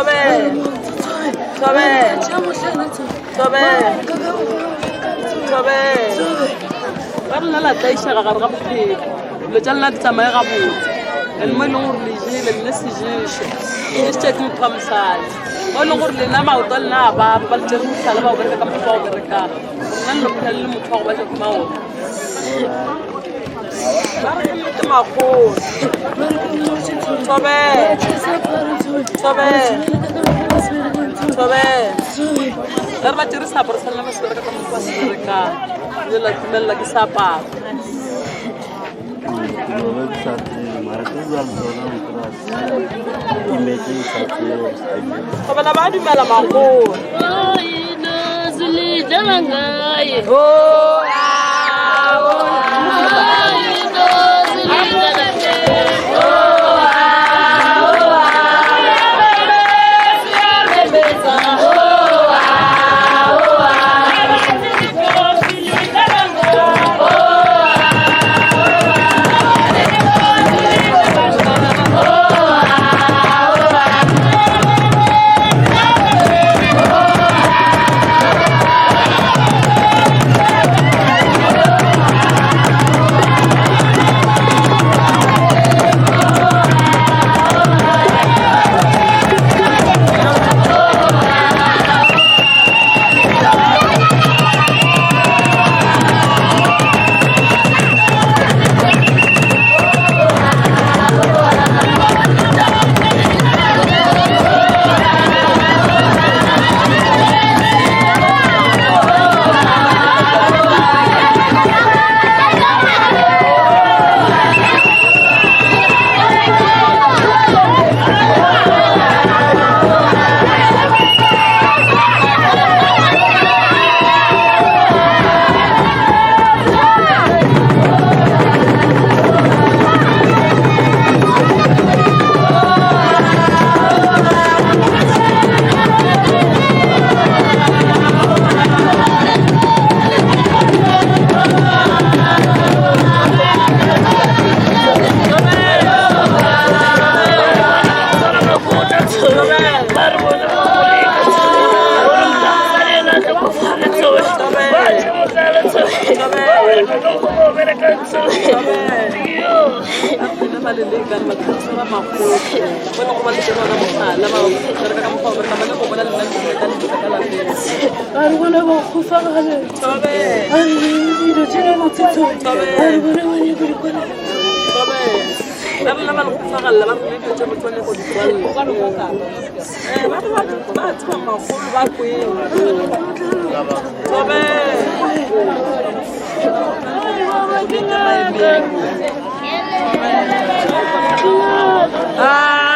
Thobela. Thobela. Thobela. Thobela. Ba rena la tlaišega gare ga bophelo. Dilo tša lena di tsamaye gabotse. And mo e leng gore le jele le se ješo. Le šetše ke motho wa mosadi. Mo e leng gore lena maoto a lena a baba ba le tšere mohlala ba o bereka ka mokgwa o berekang. Nna le no phela le le motho wa go batla ke maoto. Ba re ke nnete makgolo. Thobela. Thobela. Thobela. Ba re ba tšere seaparo sa lena ba se bereka ka mokgwa ba se berekang. Le la timelela ke seaparo. Ke no be ke sa tsebe mara ke bua le tsona o kry-a se timetse ke sa tsebe gore se timetse. Thobela ba dumela makgolo. Oh, ah, oh, Ba re bona ba kgofagale ba re dilo tše di botse tso ba re bona ba nyako di kwana ba rena ba le kgofagalela ba rena dilo tše botswane go di tswalela ba re ba tseba magolo ba kwele Ah!